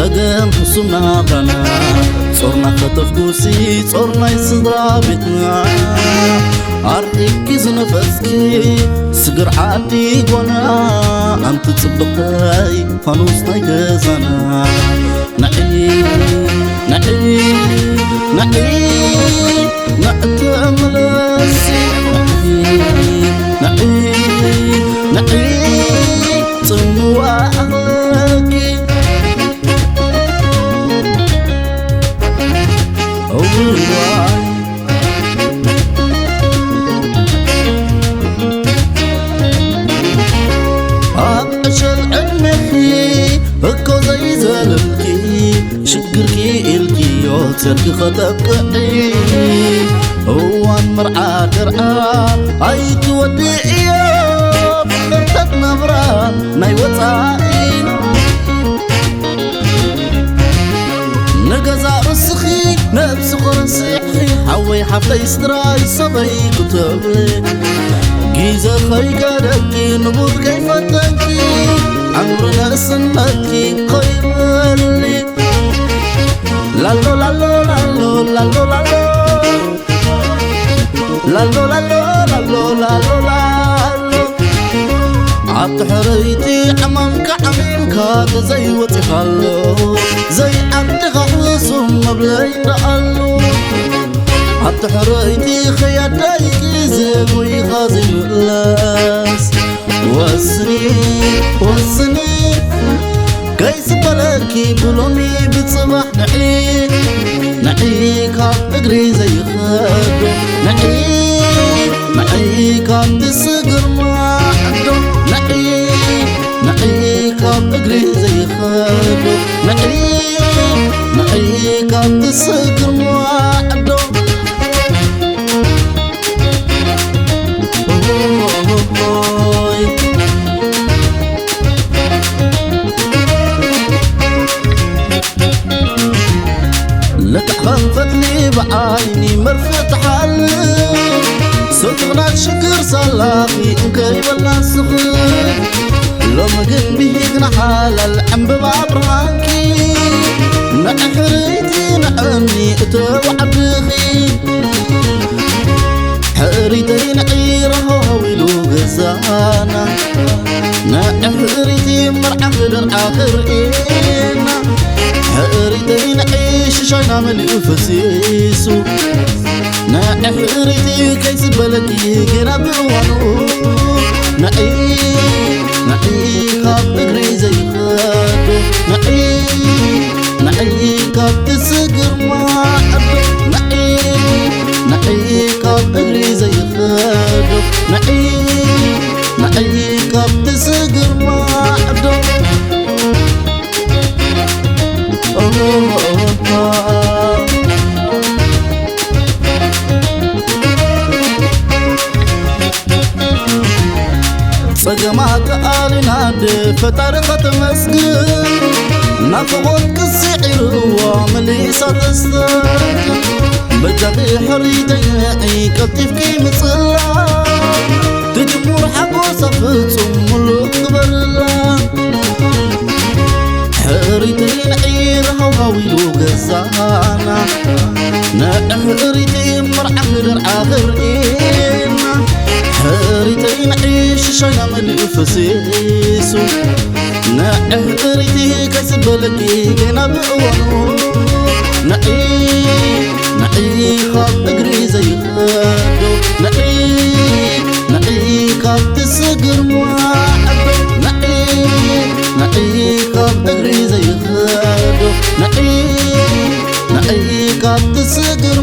ጸገም ሕሱም ናብራና፣ ጾርና ከተፍኩሲ ጾር ናይ ስድራ ቤትና። ኣርሒቅኪ ዝነፈስኪ ስግር ዓዲ ጓና፣ ኣንቲ ጽብቕተይ ፋኑስ ናይ ገዛና። ንዒ፣ ንዒ፣ ንዒ፣ ንዒ ተመለሲ። ንዒ፣ ንዒ፣ ንዒ ጽምዋ ኣለኪ። እዋይ። ኣብ ዕሸል ዕድሜኺ እኮ ዘይዘለልኪ፣ ሽግርኪ ኢልኪዮ ሰርኪ ኸተብቅዒ። እዋን መርዓ ደርዓ ኣይትወድእዮ፣ ፍቕርተት ናብራ ናይ ወፃኢ። ንገዛ ርእስኺ ነብስኺ ረሲዕኺ፣ ሓወይ ሓፍተይ ስድራይ ሰበይ ክትብሊ፣ ግዜ ከይገደኪ ንቡር ከይፈተንኪ፣ ዕምሪ ንእስነትኪ ከይበሊ። ላሎ ላሎ ላሎ ላሎ ላሎ ላሎ ላሎ ላሎ ላሎ ላሎ። ኣቲ ሕርይቲ ዕማምካ ዓሚምካ ተዘይወፂኻሎ፣ ዘይዓድኻ ሕሱም መብለይ ደኣሉ። ኣቲ ሕርይቲ ኸያዳይ ግዜ ጎይኻ ዘይምለስ፣ ወስኒ፣ ወስኒ፣ ከይስበለኪ ብሎሚ ብጽባሕ ንዒ፣ ንዒ ካብ እግሪ ዘይኸዶ፣ ንዒ፣ ንዒ ካብ ትስግር ማዕዶ፣ ንዒ፣ ንዒ ካብ እግሪ ዘይኸዶ፣ ንዒ፣ ንዒ ካብ ትስግር ማዕዶ። ልክዕ ከም ፈትሊ ብዓይኒ መርፍእ ትሓልፍ፣ ሰቲኽና ሽግር ሳላኺ እንከይበልና ስኽር። ሎሚ ግን ብሂግና ሓላል ዕምበባ ብርሃንኪ፣ ንዕሕርይቲ ንዕኒ እተው ዓድኺ። ሕእሪተይ ንዒ ረሃዊሉ ገዛና፣ ንዕሕሪቲ መርዓ ክደርዓ ክርእየና። ሕእሪተይ ንዒ ሽሻይና መሊኡ ፈሲሱ፣ ንዕሕሪቲ ከይስበለኪ ገና ብእዋኑ። ንዒ፣ ንዒ ካብ እግሪ ዘይኸዶ፣ ንዒ፣ ንዒ ካብ ትስግር ማዕዶ፣ ንዒ፣ ንዒ ካብ እግሪ ዘይኸዶ፣ ንዒ፣ ንዒ ካብ ትስግር ማዕዶ። ጸገማት ኣሊና ድ ፈጣሪ ከተመስግን፣ ናፍቖት ቅስዒርዋ መሊሳ ተስተንትን። በጃኺ ሕሪተይ ንዒ ቀልጢፍኪ ምጽላ፣ ትጅሙር ሓጎሳ ፍጹም ሙሉእ ግበርላ። ሕእሪተይ ንዒ ረሃውሃው ኢሉ ገዛና፣ ንዕሕእሪተይ መርዓ ክደርዓ ክርእየና። ሕእሪተይ ንዒ ሽሻይና መሊኡ ፈሲሱ፣ ንዕሕእሪቲ ከይስበለኪ ገና ብእዋኑ። ንዒ፣ ንዒ ካብ እግሪ ዘይኸዶ፣ ንዒ፣ ንዒ ካብ ትስግር ማዕዶ፣ ንዒ፣ ንዒ ካብ እግሪ ዘይኸዶ፣ ንዒ፣ ንዒ ካብ ትስግር